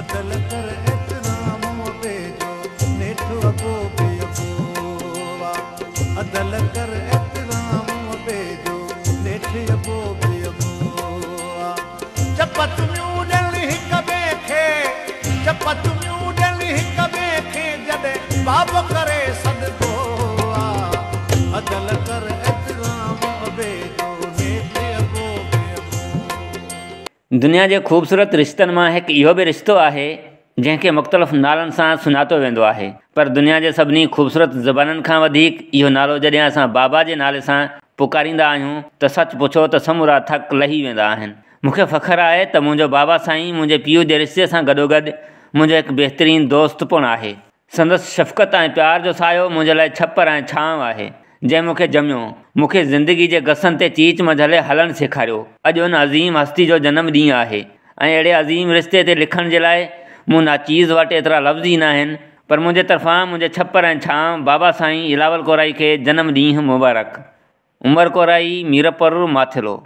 عدل ڪر احترام ابي جو، نيٺ ابو به ابو آ. عدل ڪر احترام ابي جو، نيٺ ابو به ابو آ. چپ چميون ڏين هڪ ٻئي کي، چپ چميون ڏين هڪ ٻئي کي، جڏهن بابو ڪري سڏبو آ. عدل ڪر احترام ابي جو، نيٺ ابو به ابو. دنيا جي خوبصورت رشتن مان هڪ اهو به رشتو آهي، جنهن کي مختلف نالن سان سڃاتو ويندو آهي، پر دنيا جي سڀني خوبصورت زبانن کان وڌيڪ اهو نالو جڏهن اسان بابا جي نالي سان پڪاريندا آهيون ته سچ پڇو ته سمورا ٿڪ لهي ويندا آهن. مون کي فخر آهي ته منهنجو بابا سائين منهنجي پيء جي رشتي سان گڏوگڏ منهنجو هڪ بهترين دوست پڻ آهي. سندس شفقت ۽ پيار جو سايو منهنجي لاء ڇپر ۽ ڇانو آهي، جنهن مون کي ڄميو، مون کي زندگي جي گسن تي چيچ منجهلي هلڻ سيکاريو. اڄ ان عظيم هستي جو جنم ڏينهن آهي ۽ اهڙي عظيم رشتي تي لکڻ جي لاء مون ناچيز وٽ ايترا لفظ ئي ناهن، پر منهنجي طرفان منهنجي ڇپر ۽ ڇانو بابا سائين بلاول ڪورائي کي جنم ڏينهن مبارڪ. عمر ڪورائي، ميرپور ماٿيلو.